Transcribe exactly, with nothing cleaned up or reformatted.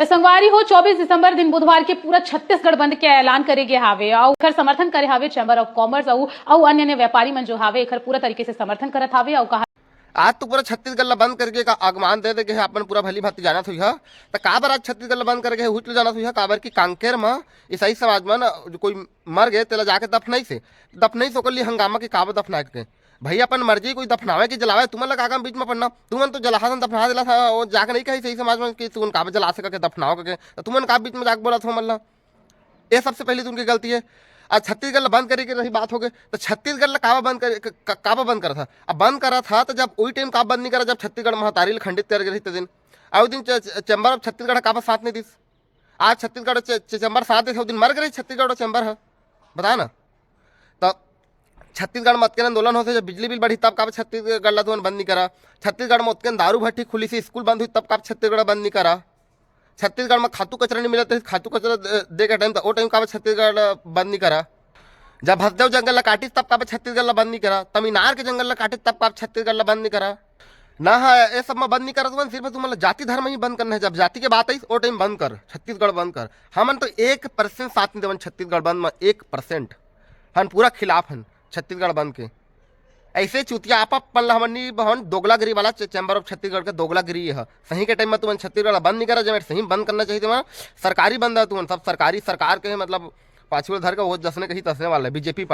संगवारी हो, चौबीस दिसंबर दिन बुधवार के पूरा छत्तीसगढ़ बंद के ऐलान करे गे हावे अउ एखर समर्थन करे हावे Chamber of Commerce अउ, अउ अन्य, अन्य व्यापारी मन जो हावे, एखर पूरा तरीके से समर्थन करत हावे अउ कहा आज तो पूरा छत्तीसगढ़ ला बंद करके का आगमन दे दे गे हे, अपन पूरा भली भांति जानत हुई हा। त काबर आज छत्तीसगढ़ ला बंद करके हे, उहिच ला जानत हुई हा, काबर कि कांकेर म ईसाई समाज मन जो कोई मर गे, तेला जाके दफनाइस हे, दफनाइस ओकर लिए हंगामा के काबर दफनाए के? भाई, अपन मर्जी, कोई दफनावे के जलावे, तुमन ला का काम बीच म पड़ना? तुमन तो जलाहन दफना देला था, वो जाके नहीं कही ईसाई समाज मन कि तुमन काबर जला सका के दफनाओ के, त तुमन का बीच म जाके बोला था हमन ला? ये सबसे पहली तो उनकी गलती है। आज छत्तीसगढ़ ला बंद करे के रही बात हो गई, तो छत्तीसगढ़ ला काबर बंद करे, क-, क-, काबर बंद करा था? अब बंद करा था तो जब वही टाइम काबर बंद नहीं करा, जब छत्तीसगढ़ महतारी ला खंडित करे के रही ते दिन। और दिन च-, च-, चैम्बर ऑफ छत्तीसगढ़ काबर साथ नहीं दिस? आज छत्तीसगढ़ च-, च-, चैम्बर साथ देथे, वो दिन मर गए छत्तीसगढ़ और चैम्बर है, बता ना। तो छत्तीसगढ़ में अतकेन आंदोलन होथे, जब बिजली बिल बढ़ी तब काबर छत्तीसगढ़ ला तुमन बंद नहीं करा? छत्तीसगढ़ में अतकेन दारू भट्टी खुली से स्कूल बंद हुई तब काबर छत्तीसगढ़ बंद नहीं करा? छत्तीसगढ़ में खातू कचरा नहीं मिलत रहिस, खातू कचरा दे, दे के टाइम त ओ टाइम काबर छत्तीसगढ़ बंद नहीं करा? जब हसदेव जंगल ला काटिस तब काबर छत्तीसगढ़ ला बंद नहीं करा? तमिनार के जंगल ला काटिस तब काबर छत्तीसगढ़ ला बंद नहीं करा? ना हा, ये सब में बंद नहीं करा तुमन, सिर्फ तुमन ला जाति धर्म ही बंद करना है। जब जाति के बात आइस ओ टाइम बंद कर, छत्तीसगढ़ बंद कर। हमन तो एक परसेंट साथ नहीं देवन छत्तीसगढ़ बंद में, एक परसेंट। हम पूरा खिलाफ हन छत्तीसगढ़ बंद के। ऐसे चुतिया आप अपन ला हमन नहीं बहन, दोगलागिरी वाला चे-, चैम्बर ऑफ छत्तीसगढ़ के दोगलागिरी है। सही के टाइम में तुमन छत्तीसगढ़ ला बंद नहीं करा, जब सही में बंद करना चाहिए तुमन। सरकारी बंद है तुमन, सब सरकारी, सरकार के मतलब पाछू धर के वो जसने कही तसने वाला है बीजेपी।